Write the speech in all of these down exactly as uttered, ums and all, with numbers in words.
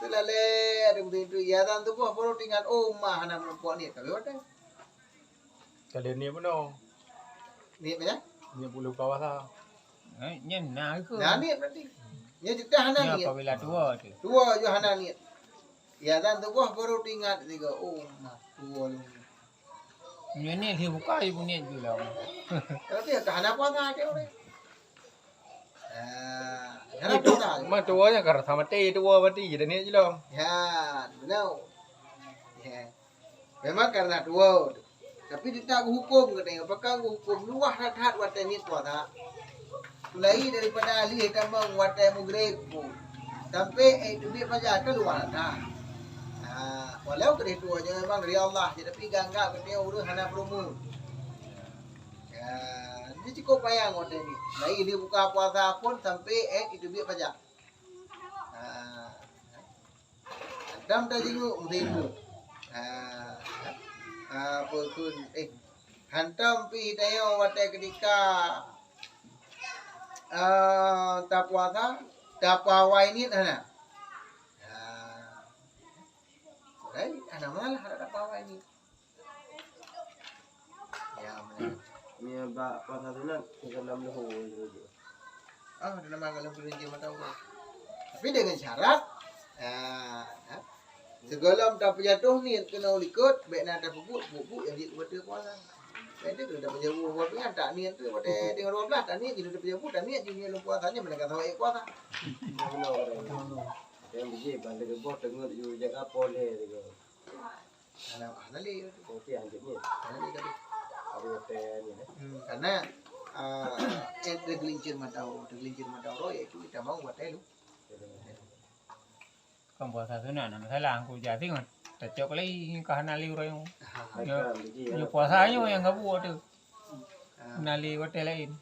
Teulalé, ada beutôi-beutôi. Ya, dan tuboh baru teuingat, oh, ma hana meureumpok niet, ka lheueh watèe. Ka lheueh niet bunoe. Niet apa? Niet peubuka puasa. Eh, nyan na keuh. Na niet berarti. Nyan cit hana niet. Apabila tuwo tu. Tuwo ju hana niet. Ya, dan tuboh baru teuingat sigoe, oh, ma, tuwo lôn. Nyoe niet lheueh buka, ibu niet ju lom. Tapi ka hana puasa cit ureueng. Ah, hana puasa. Ma tuwo nyan ka rasa maté tuwo berarti, jadi niet ju lom. Ya, beuna. Ya. Memang karena tuwo. Tapi teutap geuhukôm geutanyoe, pakon geuhukôm luwah that-that watèe niet puasa. Mulai daripada lheueh tamong watèe mugréb pun sampai, eh, teubiet fajar ka luwah that-that. Ha, walau keudeh tuwo nyoe memang dari Allah, tapi geuanggap geutanyoe ureueng hana peurumoh. Ya, jadi cukup payah watèe niet. Mulai lheueh buka puasa pun sampai, eh, teubiet fajar. Ha. Hantom tajinguk meusibu. Ah, ah, peue kheun, eh, hantom pih tanyoe watèe keutika, ah, tapuasa, tapeuawai niet hana. Ah, laén hana masalah, hana tapeuawai niet. Ya, benar. Nyan bak puasa sunat, sigohlom leuhô jih. Ah, dalam agama geulincir mata uroe. Tapi dengan syarat, ah, ah, sigohlom tapeujatoh niet keunoe likot, bèk na tapeubuet buet-buet nyang jeuet keu bateue puasa. Bèk na tapeujabu buet nyan, tak niet tu, watèe teungoh dua belas, tak niet, jinoe tapeujabu, tak niet, jinoe lôn puasa, nyan meunan ka sawa ék puasa. Nyang bijéh, ban lagèe boh teungeut ju jaga poh lhèe sigoe. Hana, hana lé. Kopi anjing ni. Hana lé tadi. Abu teh ni, eh. Hmm, karena, ah, eh, tergelincir mata, tergelincir mata uroe, yaitu kita mau buat teh lu. Kan puasa sunat, nah, masalah aku jadi kan. Tacok lagi ka hana lé uroe. Ha, ha. Yo, kan, jadi, yo ya, puasa nyoe nyang gabuek tu. Ah. Hana lé watèe laén.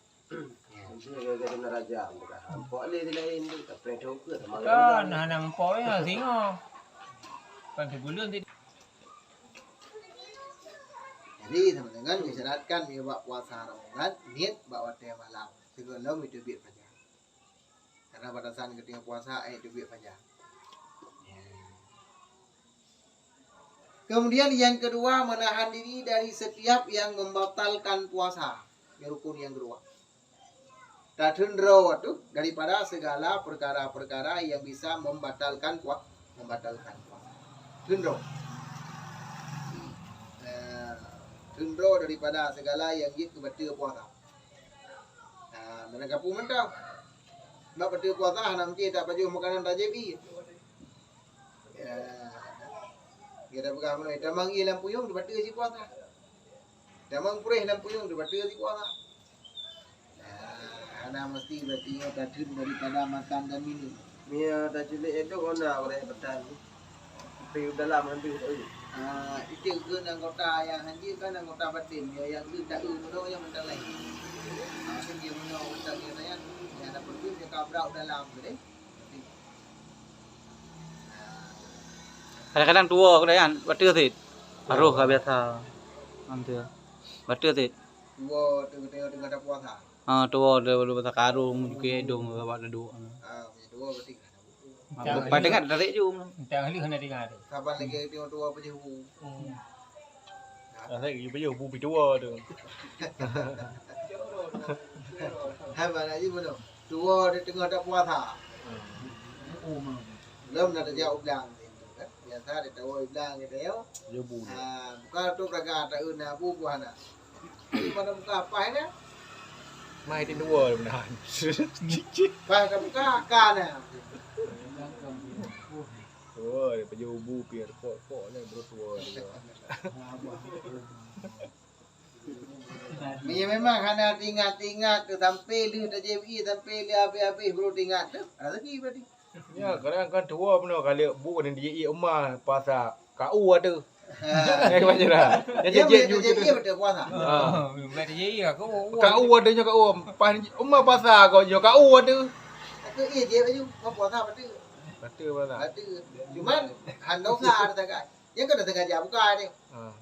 Kan, hana meupo nyan singoh. Kan sibuleuen ti. Jadi, sama dengan disyaratkan, ya, bak puasa Ramadan, niet bak watèe malam. Sigohlom teubiet fajar. Karena batasan geutanyoe puasa, eh, teubiet fajar. Ya. Kemudian yang kedua, menahan diri dari setiap yang membatalkan puasa. Ini rukun yang kedua. Tatheun droe tu daripada segala perkara-perkara yang bisa membatalkan pua-, membatalkan puasa. Theun droe. Eh, theun droe daripada segala yang jeuet keu bateue puasa. Nah, meunan ka peue mantong. Bak bateue puasa hana meusti tapajoh makanan tajép ié. Ya. Gata peugah meunoe, tamong ié lam puyueng, teubateue sipuasa. Tamong puréh lam puyueng, teubateue sipuasa. Ya, hana meusti berarti nyoe tatheun daripada makan dan minum. Meunyoe taculik édong, hana uroe beutan. Tapi dalam nanti, eh. Ah, itu kan anggota yang hanjeuet kan anggota batin. Ya, yang tu tak tahu meunoe yang mentang lain. Ah, kan dia meunoe mentang dia tanya, ya, ada betul dia kabrak dalam tu deh. Kadang-kadang tuwo kadang bateue cit. Harôh ka biasa. Bateue cit. Tuwo teuh, teuh, teuh ada puasa. Ha, tuwo teuh, teuh karung, mungkin idong, awak duduk. Ah, punya tuwo berarti. Ha, bukan dengar dari ju. Entah ahli kena dengar tu. Saban lagi tuwo-tuwo apa je hu. Hmm. Asai geuyue pajoh bu pituwo tu. Hai, mana ji bunoe? Tuwo di teungoh tapuasa. Belum na tajak u blang. Biasa di tawo u blang gitu ya. Yo bu. Ha, buka tu raga ta na bu buah na. Di mana buka apa ini? Mai di dua mudahan. Pas ka buka ka na. Oh, dia pajoh bu pi rukok-rukok ni, bro, tua dia. Meunyoe memang hana teuingat-teuingat tu, sampai lheueh tajép ié, sampai lheueh habéh-habéh baru teuingat tu, rezeki berarti. Ya, kadang kan tua pun kalau bu ni dia ié eumah puasa, ka u ada. Ha. Eh, macam mana? Dia jép ju tajép ié betul puasa. Ha. Oh, bukan tajép ié, ka u. Ka u ada nya ka u. Pas eumah puasa kau nya ka u ada. Aku ié jép baju, mau puasa betul. Betul puasa. Betul. Cuman, hana usah ada sangat. Yang kena sengaja buka ni. Ha.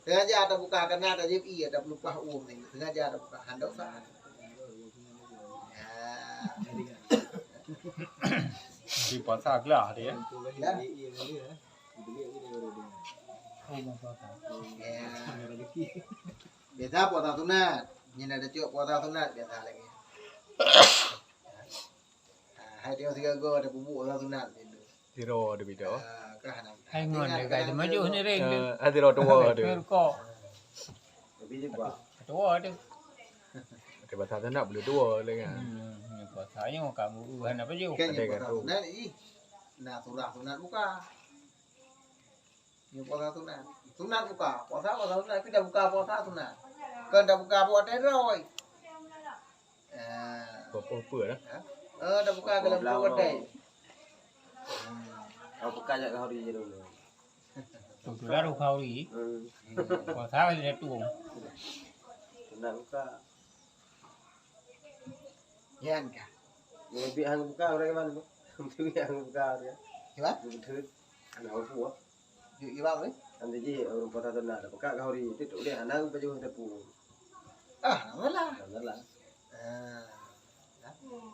Sengaja tabuka, karena tajép ié, tapeulupah uem nyan. Sengaja tabuka, hana usah. Ya. Puasa glah dia. Ya. Ya. Biasa puasa sunat. Nyan ada cok puasa sunat biasa lagi. Ah, hai tengok sigaga ada bubuk puasa sunat gitu. Tiro ada beda. Ah, kah nak. Hai ngon dia kai maju ni ring. Eh, ada tiro tua ada. Kok. Tapi je bah. Tua ada. Ada bahasa sunat boleh tua lagi kan. Hmm, ni puasa nyoe kamu hana baju. Kan ada puasa sunat ih. Nah, surah sunat buka. Nyoe puasa sunat. Sunat buka. Puasa, puasa sunat. Tapi dah buka puasa sunat. Kan dah buka buat teroi. Eh. Apa-apa dah. Ha? Eh, dah buka dalam buat teroi. Hmm. Kau buka jak kau di rumah. Sudah kau di. Hmm. Puasa dia tu. Sunat buka. Yan kah? Lebih hang buka orang mana? Lebih hang buka orang. Siapa? Betul. Anak aku ah. Yuk, yuk, apa? Nanti je orang puasa tu nak dapat kak kau di itu tu dia anak aku baju tepu. Ah, malah. Malah. Ah.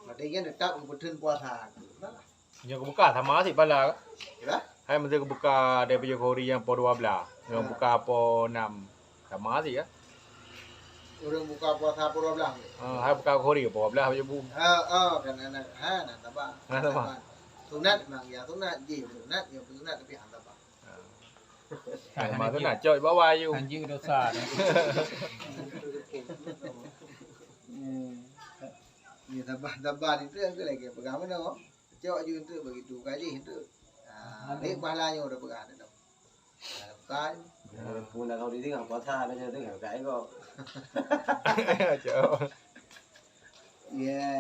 Berarti kan tetap kebetulan puasa. Malah. Nyoe keubuka sama cit pala. Kira? Hai meusti keubuka daripada keu hari nyang poh dua blaih. Nyoe buka poh enam. Sama cit ya. Ureueng buka puasa poh dua blaih. Ha, hai buka keu hari poh dua blaih je bu. Ha, oh, kan anak. Ha, nah, sabar. Nah, sabar. Sunat memang ya sunat je, sunat ya sunat tapi hang sabar. Ha. Memang sunat cok bawah you. Anjing dosa. Hmm. Ya sabar, sabar itu yang lagi pegang mana? Cok je tu begitu gaji tu. Ha, ni pahala nyoe dah peugah dah. Ha, bukan. Ya, pun nak kau di tengah puasa dah jadi tengah kat kau. Cok. Ya.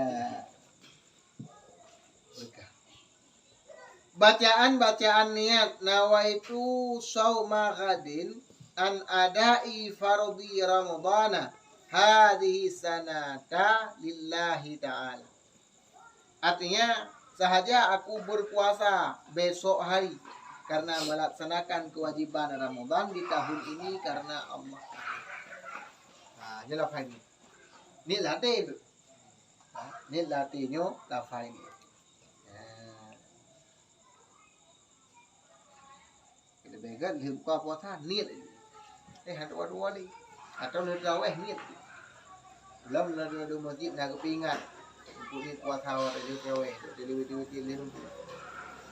Berkah. Bacaan-bacaan niat nawaitu sauma ghadin an adai fardhi ramadhana hadhihi sanata lillahi ta'ala. Artinya, sahaja aku berpuasa besok hari karena melaksanakan kewajiban Ramadan di tahun ini karena Allah. Ha, nyoe lafai ni. Ni latih tu. Ha, ni latih nyoe lafai ni. Ha. Leubeh gét lheueh buka puasa niet. Eh, hana dua-dua lé. Atau lheueh traweh niet. Lom na dua-dua masjid na geupeuingat. Untuk niet puasa watèe lheueh traweh, watèe lheueh witi-witi lheueh rumput.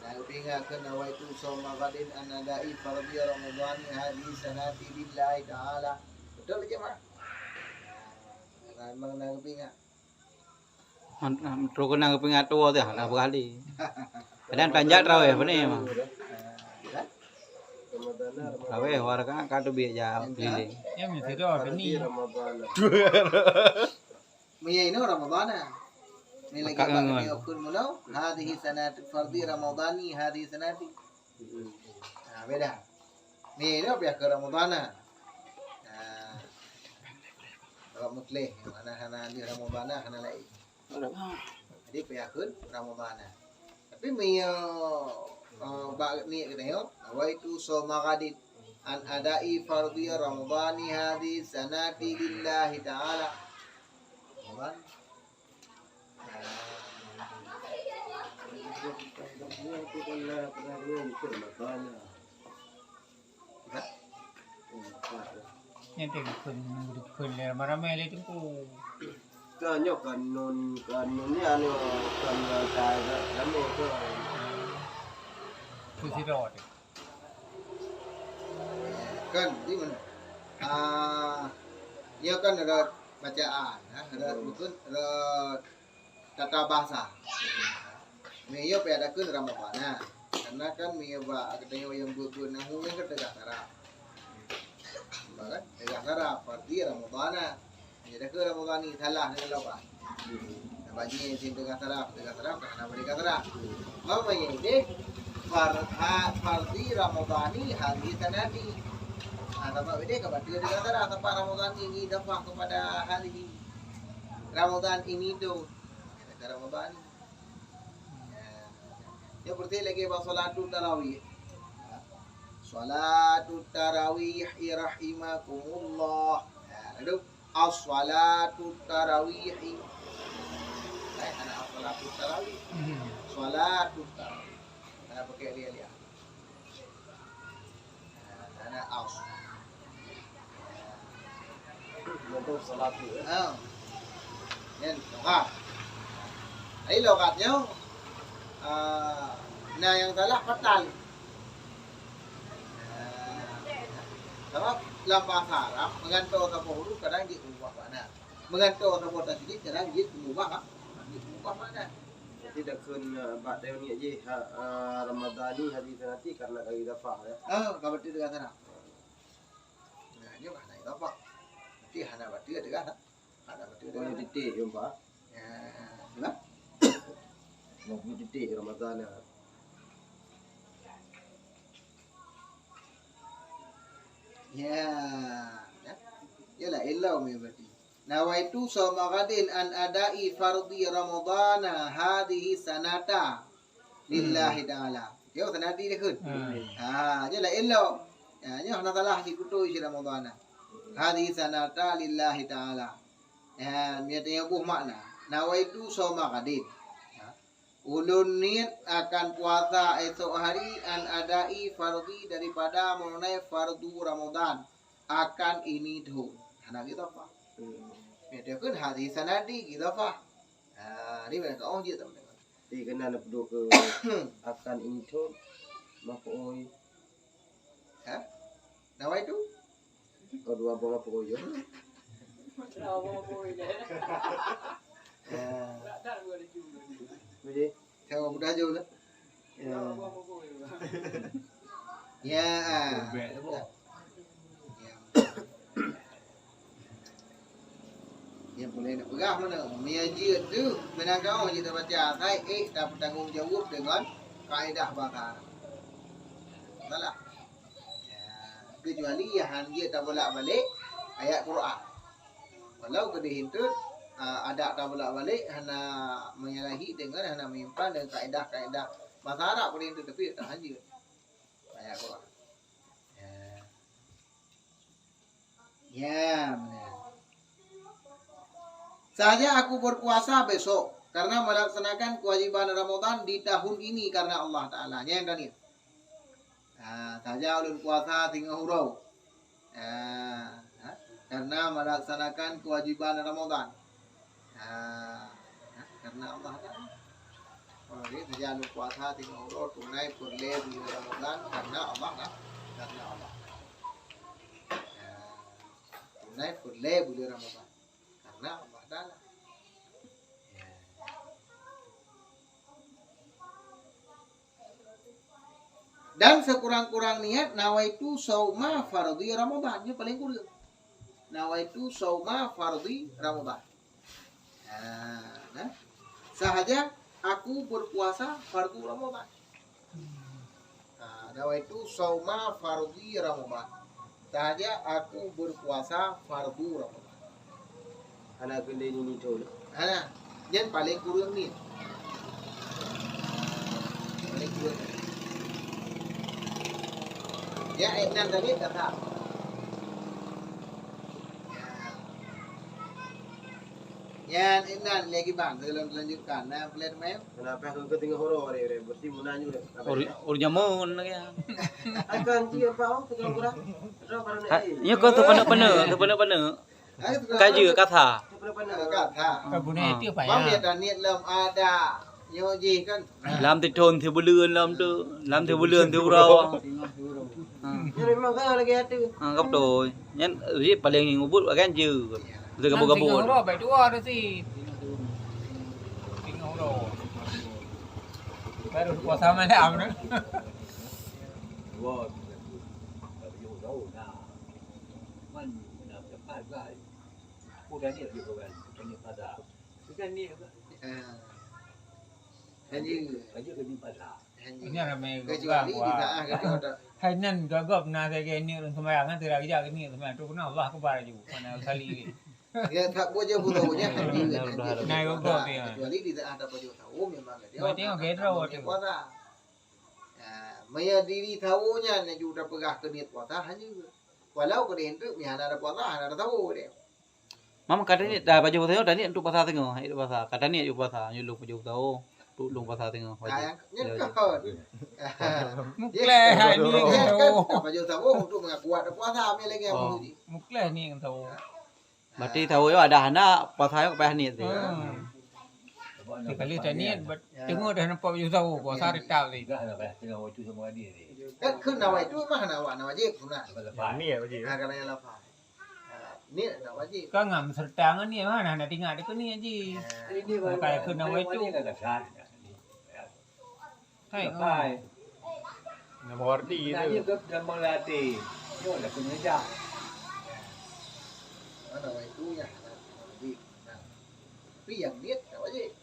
Na geupeuingat keu nawaitu shauma ghadin an adai fardhi ramadhani hadhihi sanati lillahi ta'ala. Betul jemaah? Memang na geupeuingat. Trok keunan geupeungat tuwoe teuh, na beurali. Kadang tanjak traweh, pane mah. Traweh, warga ka teubiet ja keliling. Ya, meusidroe teuh ni. Meunyoe inoe Ramadhan, ni lagi bak kami ukur meunoe, hadhihi sanati fardhi Ramadhani, hadhihi sanati. Ha, beda. Ni, ni payah keu Ramadhan. Ha. Kalau mutleh, mana hana di Ramadhan, hana lain. Jadi payah keu Ramadhan. Tapi meunyoe, eh, bak ni keunoe, nawaitu shauma ghadin an adai fardhi Ramadhani hadhihi sanati lillahi ta'ala. Ramadhan. Nyan teuh geukheun, geukheun lé ramé-ramé lé Teungku. Ka nyoe kanun, kanun nyan nyoe kanun ka ramé tu. Peusidroe teuh. Kan, di mana? Ah, nyoe kan rot bacaan, ha, rot, hmm, mungkin rot tata bahasa. Meunyoe payah takheun Ramadhana. Karena kan meunyoe bak geutanyoe nyang buet-buet nahu nyan kan teuga saraf. Nampak kan? Teuga saraf, berarti Ramadhana. Jadi takheun Ramadhani, salah dengan lapan. Nampak nyan sing teuga saraf, teuga saraf, kan hana boleh teuga saraf. Maka nyan deh, far-, ha-, fardhi Ramadhani hadhihi sanati. Ha, nampak deh, ka batul teuga saraf, nampak Ramadhani idafah kepada hadhihi. Ramadhan ini tu. Kata Ramadhan. Ya. Nyoe beureuti lagèe bak salatu tarawih. Salatu tarawih rahimakumullah. Ya, lalu as-salatu tarawih. Eh, hana as-salatu tarawih. Hmm. Salatut tarawih. Nah, pakai dia, dia. Nah, nah, aus. Untuk salat tu. Ha. Nyan, logat. Ai logat nyoe, ah, na nyang salah fatal. Ah, sabab lam bahasa Arab, meugantoe saboh huruf kadang jeuet keumubah makna. Meugantoe saboh tasydid kadang jeuet keumubah, jeuet keumubah makna. Jadi dah kheun, eh, bak dayuh niet jih, ha, eh, Ramadhani hadis nanti karena ka idafah, ya. Ah, ka bateue teuga sana. Nah, nyoe hana idafah. Berarti hana bateue teuga sana. Hana bateue teuga sana. Titik, ya, Pak. Ya, kenapa? Mau titik Ramadhan, ya. Ya, ya. Yalah, ilmu ya berarti. Nawaitu shauma ghadin an adai fardhi ramadhana hadhihi sanata lillahi ta'ala. Yo, sanadi dia kan? Hmm. Ha, je lah elok. Ya, nyoh hana salah sikutui si Ramadhana. Hadhihi sanata lillahi ta'ala. Ya, dia tanya buh makna. Nawaitu shauma ghadin. Ya. Ulôn niet akan puasa esok hari an adai fardhi daripada meununai fardu Ramadhan akan ini thôn. Hana gitu apa? Hmm. Ya, dia kan hadhihi sanadi gitu apa? Ah, ni mana kau jeuet teman-teman. Di kena na peuduek keu akan ini thôn, maka oi. Ha? Nawaitu? Oh, dua boh maka oi. Dua boh maka oi. Ya. Jadi, saya udah jauh lah. Ya. Ya. Ubek tu, boh. Ya. Nyang peureulèe neupeugah meunoe, meunyoe jeuet teuh, meunan ka oh jeuet tabaca, sai ék tapeutanggong jaweueb deungon kaedah bahasa Arab. Salah. Ya, kecuali nyang han jeuet tabolak-balik ayat Quran. Walau keudeh enteuk, a, adak tabolak-balik hana menyalahi deungon hana meuimpang deungon kaedah-kaedah bahasa Arab keudeh enteuk, tapi tak han jeuet ayat Quran. Ya. Ya, benar. Sahaja aku berpuasa besok karena melaksanakan kewajiban Ramadan di tahun ini karena Allah Taala. Nyan tadi. Ha, sahaja ulôn puasa singoh uroe. Ha, ha, karena melaksanakan kewajiban Ramadan. Ha, ha, karena Allah Taala. Jadi, sahaja ulôn puasa singoh uroe tunai peureulèe buleuen Ramadan karena Allah, kan? Karena Allah. Ya. Tunai peureulèe buleuen Ramadan karena Allah Taala. Ya. Dan sekurang-kurang niat nawaitu sauma fardhi Ramadan, nyoe paling kureueng. Nawaitu sauma fardhi Ramadan. Nah, nah. Sahaja aku berpuasa fardu Ramadan. Nah, nawaitu sauma fardhi Ramadan. Sahaja aku berpuasa fardu Ramadan. Hana keuneuk nini thôn. Hana. Nyan paling kureueng ni. Paling kureueng. Ya, eh, nan tadi kata. Ya. Nyan inan lagi bang, sebelum dilanjutkan. Nah, boleh main? Kenapa aku ketinggal horor hari ini? Berarti mau nanya dulu. Ur-, urjamun lagi ya. Akan dia apa? Oh, tukang kurang. Ada apa? Ha, nya kau tu paneuk-paneuk, tu paneuk-paneuk. Kaji kata. Paneuk-paneuk kata. Kau guna itu apa ya? Bang, ya, dan niat lem ada. Nyoe jih kan. Lam teuthon teubuleuen lam tu, lam teubuleuen teuuroe. Ha. Nyoe memang ka lagèe atu. Ha, ka beutôi. Nyan jih paleng ubit kan jeuet. Lagèe gabut-gabut. Singoh uroe, baik dua tu si. Singoh uroe. Baru puasa malam tu. Dua. Tapi jauh-jauh dah. Man, dah cepat kan. Aku dah niat juga kan. Ini pada. Bukan niat kan. Ha. Hanya. Hanya kena pada. Hanya. Ini ramai kecuali orang di buat. Saat kita ada. Hai nan gagap na saya ke ni urang sembahyang kan, tidak kerja ke ni sembahyang. Tu kena Allah Akbar laju. Mana sekali ni. Ya, tak boleh jauh tahu nya. Hanya. Nah, gagap dia. Kecuali di saat ada baju tahu memang dia. Berarti orang kena puasa. Ya, maya diri tahu nya, nya juga peugah ke niat puasa hanya. Walau ke dia tu, ni hana ada puasa, hana ada tahu dia. Mam kata ni dah baju puasa, dah ni untuk puasa tengok, itu puasa. Kata ni juga puasa, nyuruh baju tahu. Lôn puasa teungoh wajéb. Ah, nyang, nyang kon. Meukleh hai ni. Nyang kon, oh. Pajoh sawoe untuk meukuat puasa, mi lagèe. Oh. Meukleh ni ngon sawoe. Berarti sawoe nyoe ada hana, puasa nyoe payah niet tadi. Hmm. Sekali tak niet, teungoh dah nampak pajoh sawoe, puasa tetap tadi. Kan kheun na wajéb, mah na wa-, na wajéb sunat. Niet wajéb. Ha, kana nyang lapar. Ha, niet na wajéb. Kan ngam serta ngon niet, mah na tinggai deungon niet ji. Ha. Bukan kheun na wajéb. Hai, oh. Nama wardi tu. Nah, dia ke dalam lati. Dia dah kena jak. Mana wajéb tu ya? Tapi yang niet na wajéb.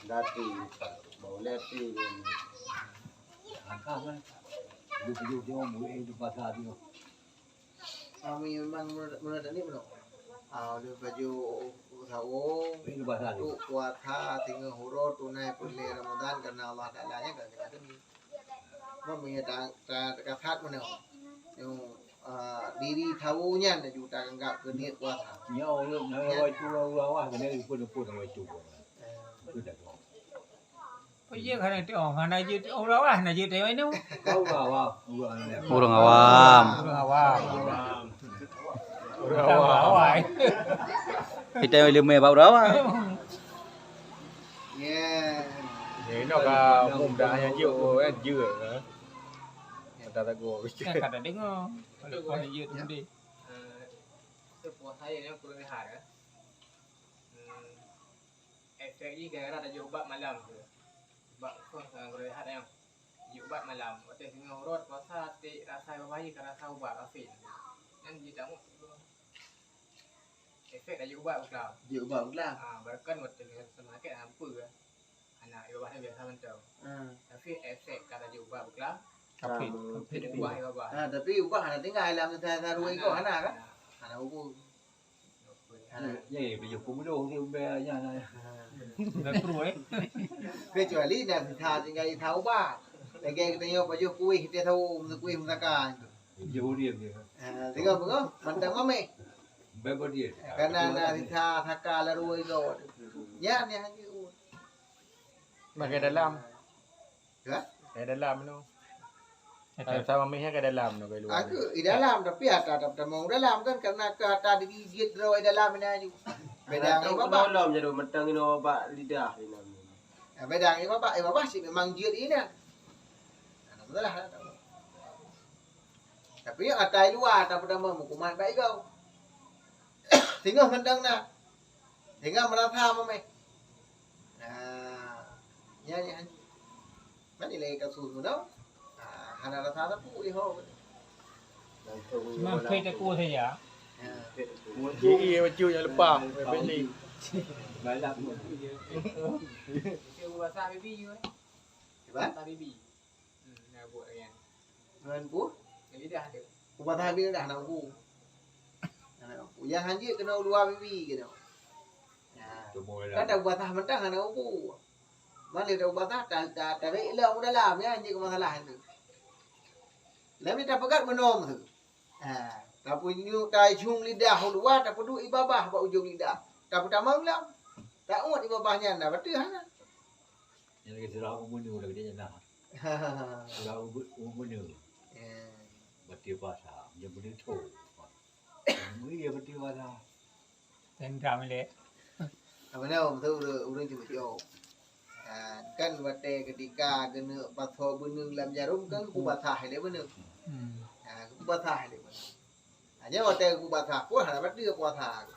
Lati, bau lati ni. Angkah kan. Duduk-duduk dia, mulut dia basah dia. Kami memang menurut, menurut ni belum. Ah, dia baju sawo, tu puasa, tinggal huruf, tunai pulih Ramadan karena Allah Taala nya kan kena demi. Mami ta, ta, ta kasat mana? Nyang, ah, diri sawo nyan laju ta anggap keu niet puasa. Nyoe ureueng nyoe awai tu ureueng awai kena pun pun awai tu. Betul tak? Oh, iya, hana teuong, hana jeuet, oh, awai, hana jeuet teuong inoe. Kau awai, awai. Ureueng awam. Ureueng awam. Ureueng awam. Kita yang lima bak ureueng awam. Ya. Ya, inoe ka umum dah hanya jeuet, oh, eh, jeuet, eh. Kata lagu. Kan kata dengar. Kalau kau jeuet tadi. Eh, itu puasa yang kurang lihat, ya. Hmm. Efek jih gara-gara tajok ubat malam tu. Ubat keu orang rehat nyan. Tajok ubat malam. Watèe singoh uroe puasa, até rasa babah jih ka rasa ubat kafén. Nyan jih tamut. Efek tajok ubat buklam. Jok ubat buklam. Ha, bahkan watèe sakét hana peue. Hana, babah nyan biasa mantong. Ha. Tapi efek ka tajok ubat buklam. Kafén. Ubah babah. Ha, tapi ubah hana tinggai lam sa-, sa-, dua ekor hana kan? Hana. Hana hubung. Hana. Ye, beli pemuluh tu bela nya. Dah terus, eh. Kecuali nak sisa tinggal di taubat. Lagi kita nyoe pajoh kueh, kita tahu kueh masakan. Jauh dia dia. Ha, tengok apa? Mantap mami. Baik dia. Karena nak sisa saka lalu itu. Ya, ni hanya. Makai dalam. Ha? Kai dalam tu. Ada sama mih kai dalam tu, kai luar. Aku di dalam, tapi ata tak bertemu dalam kan, karena ke ata digigit roh di dalam ni aju. Beda ngon babah. Dalam jadi mentang ino bak lidah ni. Ya, beda ngon babah, eh, babah sih memang jeuet ini. Nah, betul lah. Tapi ata luar tak bertemu hukuman baik kau. Singoh mentang na. Singoh merasa mameh. Nah, ya, ya. Mana lagi kasus tu tau? Ah, hana rasa sapu di ho. Cuma pet aku saja. Ya. Gigi bacut nyang leupah, pet ni. Balap. Itu rasa bibi you, eh. Cuba? Rasa bibi. Hmm, nak buat lagi. Ngon pu? Lidah tu. Ubah tahan lidah nak pu. Nak pu. Yang hanjeuet kena u luwa bibi kena. Nah, kan dah ubah tahan mentah nak pu. Mana dah ubah tahan, ta, ta, tarik lom u dalam, ya, hanjeuet ke masalah tu. Lami tapeugah meunom tu. Ha, tapunyuek tajung lidah u luwa, tapeuduek i babah bak ujong lidah. Tapeutamong lom. Taungot i babah nyan dah, beutôi hana. Nyan lagèe sirah u meuneu lagèe nyan nah. Sirah u, u meuneu. Ya. Bateue basa, nyan meuneu tho. Iya, bateue basa. Dendam lé. Apa nama tu ureueng, ureueng cuma ciok. Ha, kan watèe ketika keuneuk pasoe beuneung lam jarom kan kubasah lé beuneung. Hmm. Ha, kubasah lé beuneung. Hanya watèe kubasah pun hana bateue puasa.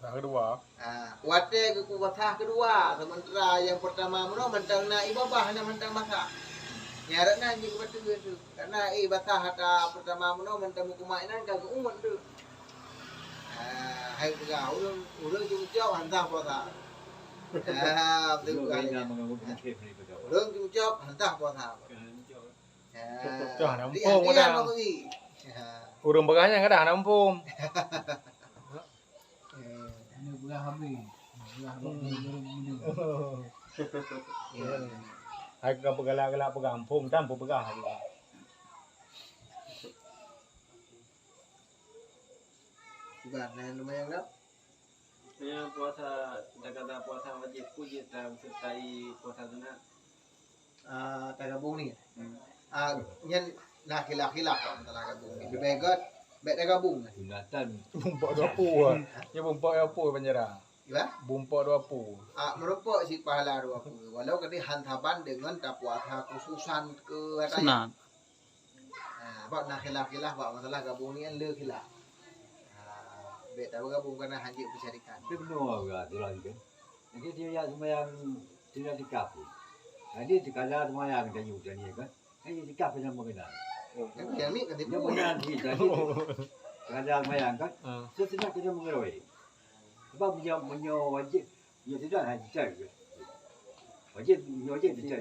Nah, kedua. Ha, watèe kubasah kedua, sementara yang pertama meunoe mantong na i babah, na mantong basah. Nyan rot na jih bateue tu. Karena, eh, basah ata pertama meunoe mantong meukumat inan ka geuungot tu. Ha, hai peugah, ureueng, ureueng jeuet jaweueb hana puasa. Ha, beutôi. Ureueng jeuet jaweueb hana puasa. Cok, cok, hana muphom kadang. Ureueng peugah nyan kadang hana muphom. Hana peugah habéh. Peugah habéh ureueng. Hai ka peugalak-galak peugah muphom, tan peupeugah lagèe. Sudah, nah, lumayan dah. Meunyoe puasa, taga puasa wajéb, peue jeuet tasertai puasa sunat? Ah, tagabung ni. Hmm. Ah, nyan na khilaf-khilaf bak masalah gabung ni. Leubeh gét, bèk tagabung. Sunatan. Bumpok dua pue. Ya, bumpok dua pue panjara. Ya? Bumpok dua pue. Ah, meureumpok cit pahala dua pue. Walau kadang han saban deungon tapuasa khususan keu ata nyan. Sunat. Ha, bak na khilaf-khilaf bak masalah gabung ni kan le khilaf. Ha, bèk tabagabung kana hanjeuet peusyarikat. Tapi beuna ka tu lagi kan. Lagi dia ya sembahyang tidak tikaf. Jadi dikala sembahyang tadi tadi kan. Kan dia tikaf dengan mengenal. Kan dia ni kan dia Dia benar sih tadi. Dikala sembahyang kan. Ha. Sesudah kita mengeroi. Sebab meunyoe, meunyoe wajéb, meunyoe tidak, ha, tidak. Wajéb, meunyoe wajéb, tidak.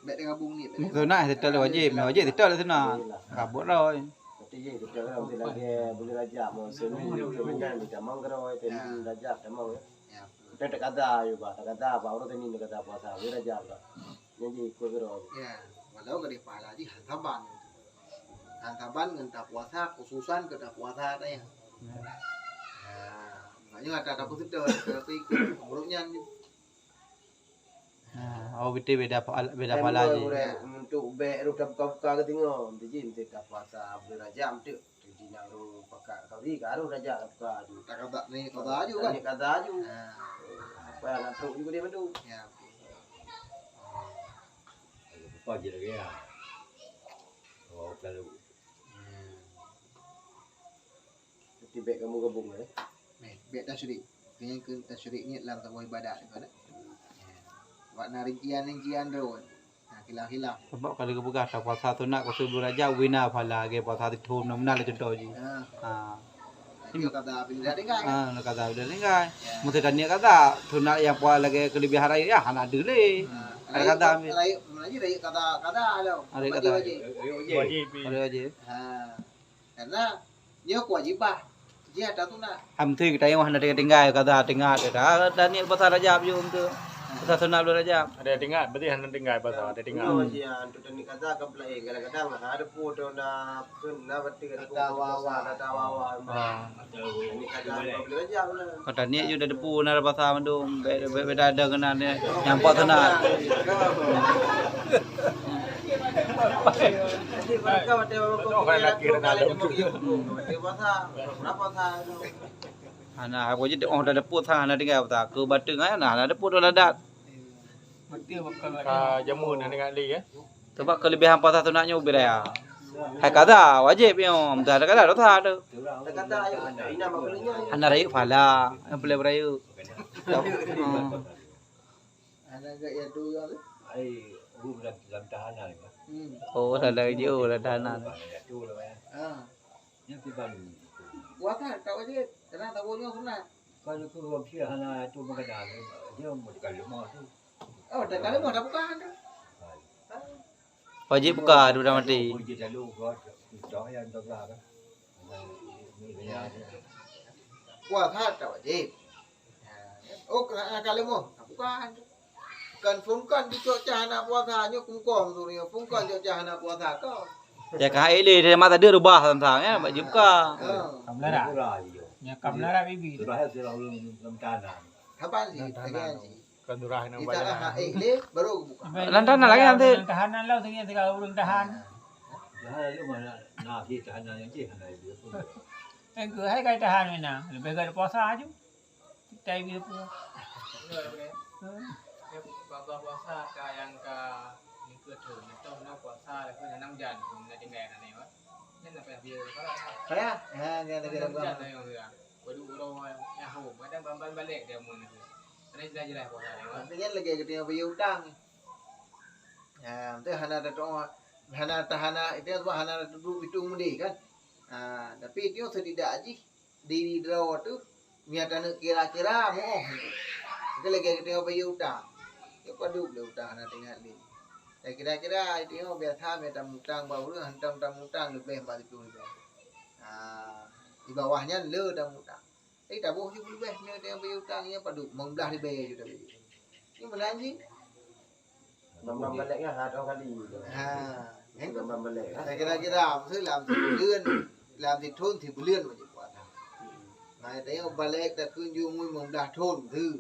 Bèk tagabung ni, bèk. Sunat seutôt lé wajéb, wajéb seutôt lé sunat. Kabut roi. Berarti je kita orang bila dia boleh rajak mau seni, kemudian kita mangkero, kita Ya. rajak, tamam ya. Ya. Kita tak kata juga, tak kata apa, orang seni tak kata puasa, boleh rajak juga. Jadi ikut kero. Ya, walau kadang pahala jih han saban. Han saban ngon tapuasa, khususan keu tapuasa tanya. Ya. Ha, makanya ada, ada pun sudah, tapi ikut urut nyan. Ha, oh, beutôi beda pa-, beda Kan pala dua jih. orang untuk bèk rôh tabuka-buka ke tengok, mesti jih mesti tapuasa bulan Rajab tu. Jadi nak rôh pakat kali ka rôh Rajab buka tu. Tak kata ni kata aju kan? Ni kata aju. Ha. Apa yang nak trok juga dia bantu. Ya. Apa je lagi ya? Oh, kalau Hmm. Tapi bèk kamoe gabung eh. Bèk, bèk tasyrik. Keunyang keu tasyrik ni lam saboh ibadat juga dah. Wak na rincian-rincian droe. Nah, khilaf-khilaf. Sebab kalau geupeugah tapuasa sunat khusus bulan Rajab, wina pahala lagèe puasa sithôn, na meunan lé contoh jih. Ha. Ha. Tapi kada bila tinggai. Ha, na kada bila tinggai. Ya. Mesti kan niat kada, sunat nyang puasa lagèe keulebihan rayeuk, ya, hana deuh lé. Ha. Ada Rayeuk, kada ambil. Rayeuk, mana lagi rayeuk kada, kada tau. Ada Mandi kada. Wajib. Wajib. Ada wajib. Ha. Karena nyoe kewajiban. Jih ata sunat. Am tu kita yang hana tinggai, kada tinggai, kada, dan ni puasa Rajab je untuk puasa sunat bulan Rajab. Ada tinggai, berarti hana tinggai puasa, ada tinggai. Nyoe Hmm. je, untuk tadi kata ke pelai, kadang-kadang ada pun tu na, pun na betul ada Ada puasa, wawa. ada wawa. Ha. Ini kata boleh Rajab lah. Kata ni je dah depu na puasa mandum, be-, be-, beda ada kena ni, nyampak sunat. Jadi mereka ada Orang lelaki dah ada. Dia puasa, berapa puasa tu? Hana, aku je oh dah dapur sana tinggal tak. Aku batung ai nah, dah dapur dah ladat. Betul bukan Ka jamu nak dengar li ya. Sebab kelebihan puasa sunat nyoe ubé raya. Hai kada wajib nyoe, dah kada dosa tu. Kata ayo, ina maklumnya. Hana rayeuk pahala, yang boleh berayeuk. Hmm. Anak gak ya tu ya. Ai, guru dalam, dalam tahanan ke? Hmm. Oh, dalam je, oh, dalam tahanan. Bukan ya tu lah ya. Ha. Yang tu baru. Puasa tak wajib. Karena tak boleh sunat. Kalau tu orang kira hana tu makanan, dia mau dekat rumah tu. Oh, dekat rumah tak bukan tu. Hai. Wajib buka tu dah mati. Wajib lalu buat. Kita yang tak lah kan. Puasa tak wajib. Oh, kena akal ilmu. Bukan. Kan fungkan dicok cah anak puasa nyo kungkong tu nyo. Fungkan cok cah anak puasa kau. Ya kan ilé dia mata dia rubah tentang ya bak jumpa. Ha. Kam lara. Nya kam lara bibi. Sudah ya sudah ulun dalam tanah. Apa sih? Dalam tanah. Tanya sih. Kan durah nang Kita bayar. Ah, eh, ilé baru buka. Dalam tanah lagi nanti. Tahanan lah sini tiga orang tahan. Dah lalu mana nak tahanan yang cih hana dia pun. Engkau hai kai tahan mana? Lebih gak puasa aja. Kita ini pun. Betul, betul. Hmm. Dia buka puasa ka yang ka nikah tu. Itu na puasa dah pun enam jam pun na tinggal na ni, Wan. Ni nak payah dia. Payah. Ha, dia lagi Enam dalam jam dah yang dia. Waduh, orang yang home. Kadang balik dia mun tu. Ada jelas-jelas puasa dia, Wan. Tapi kan lagi kita yang bayar utang. Ha, tu hana ada doa. Hana tahana, itu sebab hana ada duduk itu mudi kan. Ha, tapi itu setidak jih di droe tu, meunyo taneuk kira-kira, moh. Itu lagèe geutanyoe bayeue utang. Nyoe padub lé utang hana teuingat lé. Dan kira-kira itu nyoe biasa meunyo tamutang bak ureueng, hantom tamutang leubeh bak siplôh ribèe. Ha, di bawah nyan le tamutang. Tapi taboh ju leubeh meunyo tanyoe bayeue utang, nyoe padub, limong blaih ribèe ju tabayeue. Nyoe meunan jih. Bambang balek kan, ha, dua kali. Ha. Bambang balek kan. Kira-kira, maksud lam sibuleuen, lam sithôn sibuleuen wajib puasa. Nah, tengok balik takheun ju umur lima belas thon tu.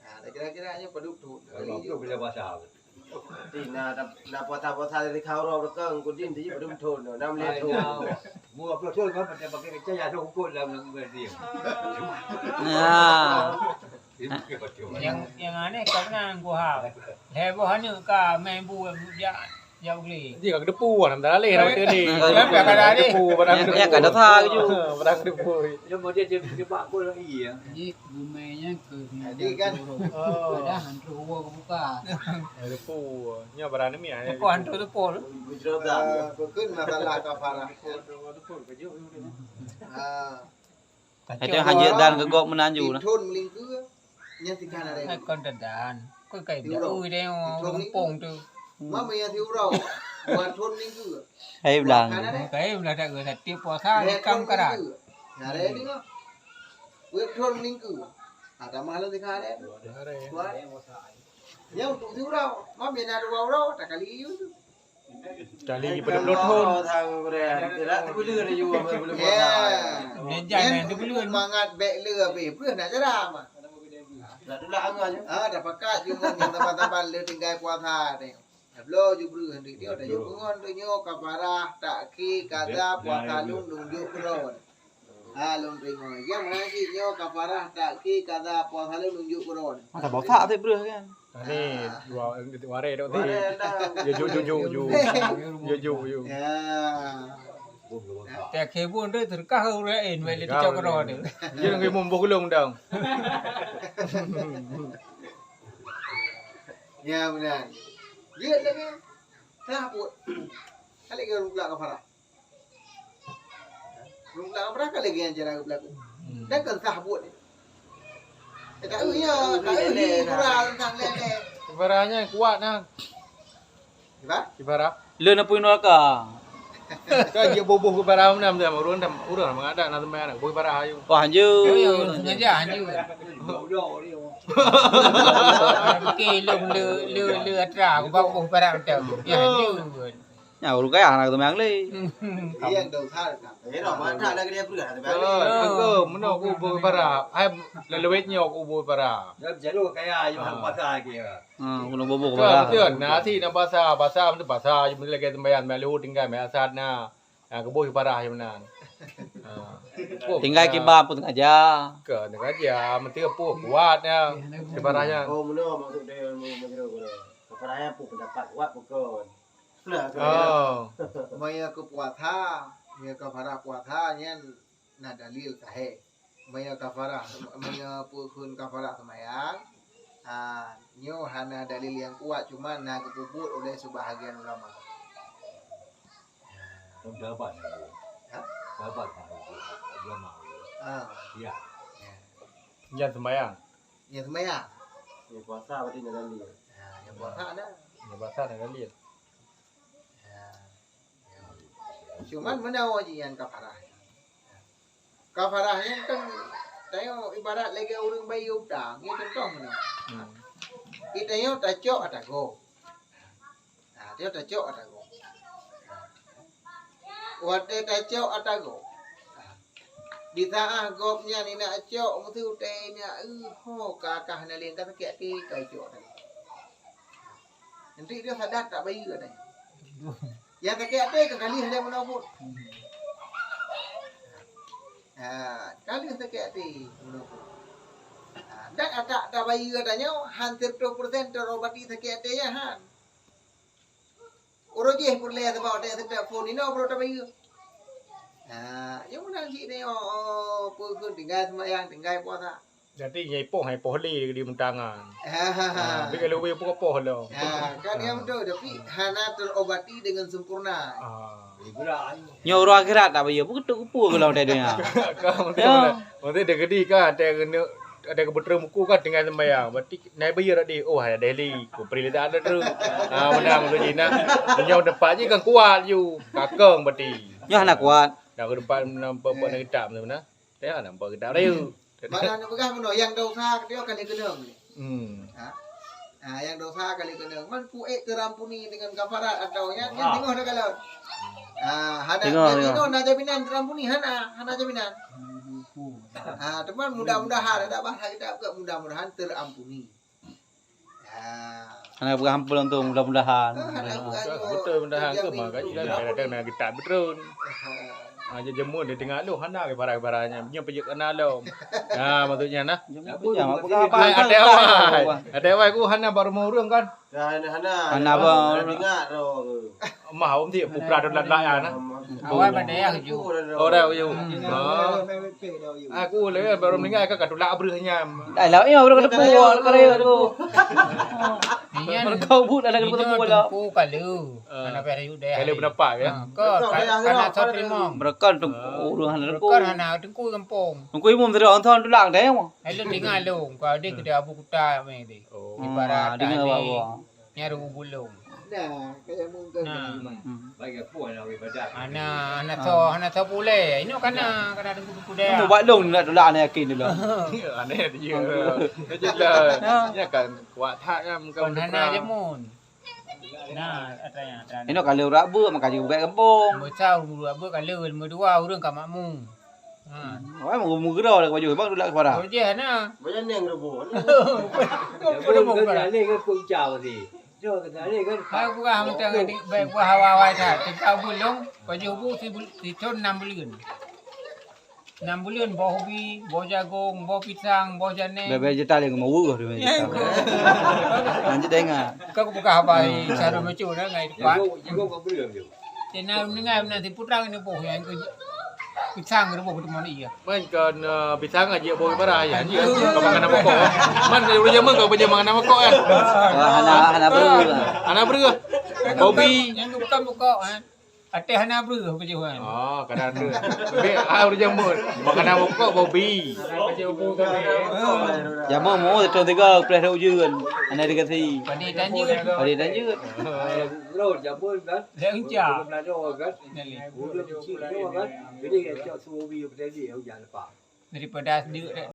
Nah, kira-kira nyoe padub thon. Kalau tu bila puasa. Di na, na puasa-puasa dari kau roh belakang, kudin tu padub thon. Enam belas thon. Mu dua puluh thon kan, pakai, pakai kecil, ada hukum dalam dia. Nah. Nyang, nyang aneh ka meunan ku ha. Lhèe boh aneuk ka main bu jak, jak glé. Ji ka geudepu, nam dalaleh, nam teuh ni. Ka geudepu. Ka geudepu, barang geudepu. Nyang ka dosa keujeuet. Barang geudepu. Dia mau dia, dia, dia bak pun lagi ya. Ji, gumai nyan keu jadi kan. Oh. Padahal hantu gua kebuka. Geudepu. Nya barang ni mi. Kok hantu tu pol? Eh, bukan masalah kafarah. Ah. Hanya hanjeuet dan geugok meunan ju lah. Thon meulingkeue, nyan tinggai na. Hai kon dan. Kon kai dah ui deh gampông tu. Mama ya siuroe. Buat thon meulingkeue. Hai blang. Kai blang dah ke setiap puasa ni kam karat. Nyare ni mah. Buat thon meulingkeue. Ada mahal tinggai na. Buat. Ya untuk siuroe. Mama na dua uroe tak kali yu tu. Kali perlu thon. Mangat bèk le habéh. Peue nak cara mah. Ah, dah pakat ju ngon nyang saban-saban le tinggai puasa teh. Dah bloe ju breuh nyoe, dah ju ngon tu nyoe kafarah, takhir, kaza, puasa lôn, lôn jok keudroe. Ha, lôn teurimong. Nyang meunan cit nyoe kafarah, takhir, kaza, puasa lôn, lôn jok keudroe. Masa bosak sép breuh kan? Tadi dua wareh dok tadi. Wareh dah. Yo, yo, yo, yo, yo. Yo, yo, yo. Ya. Teuka kebun tu terkah ureueng laén, bèk lé teucok keudroe tu. Dia ngai mum boh gulong dong. Ya, benar. Dia lagi. Sah buet. Kali ke ureueng pula kafarah. Ureueng pula kafarah kan lagi yang cara berlaku. Dan kan sah buet ni. Eh, tak eu ya, tak eu ni, kurang tentang lele. Ibaratnya kuat nah. Ibarat? Ibarat. Lé na pui neraka. Kan dia boboh ke barang mana, macam ureueng dah, ureueng mengadak nak sembahyang nak boh barang ayu. Wah, anjur. Oh, ya, sengaja anjur. Okey, lom le, le, le atra, aku bawa boh barang tu. Ya, anjur. Nya ureueng kaya nak teumanyang lé. Iya, dong hal kan. Eh, dah madak lagi dia pula. Ke, meunoe kubu para. Hai, lewat nyoe kubu para. Dah jalur kaya ayu nak pasal lagi. Ha, meunoe bobo para. Betul, nasi nak pasal, pasal tu pasal, cuma lagi sembahyang, malu tinggal, main asat na. Ha, kubu para yang meunan. Ha. Tinggal kiban pun sengaja. Ke sengaja, mesti apa kuat ya. Kibarahnya. Oh, meunoe maksud dia, meunoe. Kibarahnya apa pendapat kuat bukan. Oh. Meunyoe keu puasa, meunyoe kafarah puasa nyan na dalil sahih. Meunyoe kafarah, meunyoe peue kheun kafarah seumayang, ha, nyoe hana dalil nyang kuat, cuma na geupeubuet oleh seubahagian ulama. Pendapat. Ha? Pendapat ulama. Ah. Ya. Ya. Nyan seumayang. Nyan seumayang. Ya, puasa berarti na dalil. Ha, nyan puasa ada. Nyan puasa na dalil. Ya. Cuman meunawa jih nyan kafarah. Kafarah nyan kan tanyoe ibarat lagèe ureueng bayeue utang, nyan contoh meunan. Hmm. Tanyoe tacok ata gob. Nah, tanyoe tacok ata gob. Watèe tacok ata gob. Di saat gob nyan inak cok, meuteutée inak, "Eh, ho ka, ka hana lé, ka sakét até, ka icok tadi." Nanti dia sadar tak bayeue tadi. Nyang sakét até ka kali hana meunoe buet. Ha, kali sakét até meunoe buet. Ha, dan atak tabayeue tanyoe han seratus persen terobati sakét até nyan han. Uroe jih peureulèe sabab watèe seutôt phôn inoe baru tabayeue. Ha, nyang meunan cit nyoe, oh, peue kheun tinggai seumayang, tinggai puasa. Jadi nyang ipoh, ipoh lé di meutangan. Ha, ha, ha. Ha, tapi kalau ipoh, ipoh lom. Ha, kan nyang beutôi, tapi hana terobati dengan sempurna. Ha. Nyoe uroe akhirat tabayeue, peue keutuk keupeue keu lom watèe donya. Ka, ya. Maksudnya dia gedi kan, ada kena, ada kebetulan buku kan tinggai sembahyang. Berarti naik bayeue dak deh. Oh, ada deh li. Ku pri le dak ada terus. Ha, benar maksud jih nah. Meunyoe teumpat jih kan kuat ju. Kakeng berarti. Nyoe hana kuat. Dak ke tempat nampak buat nak kitab tu nah. Tengok nampak kitab dia. Mana nak peugah bunoe nyang dosa dia kali keunong. Hmm. Ha? Ha, nyang dosa kali keunong. Man puék terampuni dengan kafarat atau nyang, nyang tengok dah kalau. Ha, hana, tengok, nyang tengok. Tengok na jaminan terampuni, hana, hana jaminan. Ha, teuma mudah-mudahan, ada bahasa kita bukan mudah-mudahan terampuni. Ha. Hana beureumpun tu mudah-mudahan. Ha, hana beureumpun. Beutôi, mudah-mudahan ke mah gaji dah kadang-kadang na geutak beutreun. Ha. Ha, jadi jameun dia tengah lôn hana barang-barang nyan. Nyoe peujeuet kana lom. Ha, maksudnya nah. Jameun peujam, apa khabar? Hai, até awai. Até awai ku hana bak rumoh ureueng kan? Hana, hana. Hana, bang. Hana ingat tu. Mah, om ti pupra tu lat-lat ya nah. Awai bak dayah ju. Oh, dah ju. Hmm. Ha. Aku le baru meninggal ka tulak breuh nyam. Dah lah, ya, udah ketemu, udah kaya tu. Iya. Kau bu dah ketemu lah. Tengku kala. Ah. Hana payah rayu deh. Kala pendapat ya. Ha, ko, hana so teurimong. Berekan tu ureueng hana teuku. Berekan hana teuku gampông. Teuku imum tadi orang tuan tulak deh. Lalu tinggal long, kau deh kedai Abu Kuta meh deh. Oh. Di Barat dengar tadi. Awak-awak. Nyaru bulong. Nah, kayak mungkin. Nah. Hmm. Bagi apa nak ibadat? Hana, hana so, hana so pulai. Inoe kana, kana teuku-teuku deh. Kamu bak long nak tulak aneuk yakin dulu. Aneh dia. Jelas. Nya kan kuat that kan muka. Kon hana jameun. Nah, katanya, katanya. Inoe kalau urat beuh, maka juga buat gampông. Meusa urat beuh kalau meudua ureueng ka makmu. Ha. Wah, mau meugeura dah baju, bang tulak kepala. Oh, jeh na. Banyak neng robo. Robo kan. Aneh kan pun jauh sih. Jauh kan aneh kan. Hai buah mentang adik baik buah hawa-hawa dah. Tengkau bulong, baju bu si bul-, si thon enam buleuen. Enam buleuen boh ubi, boh jagong, boh pisang, boh janeng. Bebe jeta leng mau weuh tu. Ya. Lanjut dengar. Kau buka haba. Hmm. Cara macam mana ngai depan. Jagong, jagong kau beli ambil. Tena mendengar nanti putrang ni boh yang ke pisang ke boh teman iya. Man kan, eh, pisang aja boh barah ya. Aduh. Kau makan apa kok? Man kalau udah zaman kau punya makan apa kok ya? Wah, hana, hana bru. Hana bru. Bobi. Yang bukan buka kan. Ateh hana breuh baju kan. Oh, kadang tu. Bek ah udah jambut. Makanan pokok bobi. Jamu mau tu tiga preh ujeuen. Hana dikasih. Padi tanjut. Padi tanjut. Bro, jambut kan. Dah ucap. Belum kecil kan. Jadi cok suwi padi hujan lepas. Daripada sedek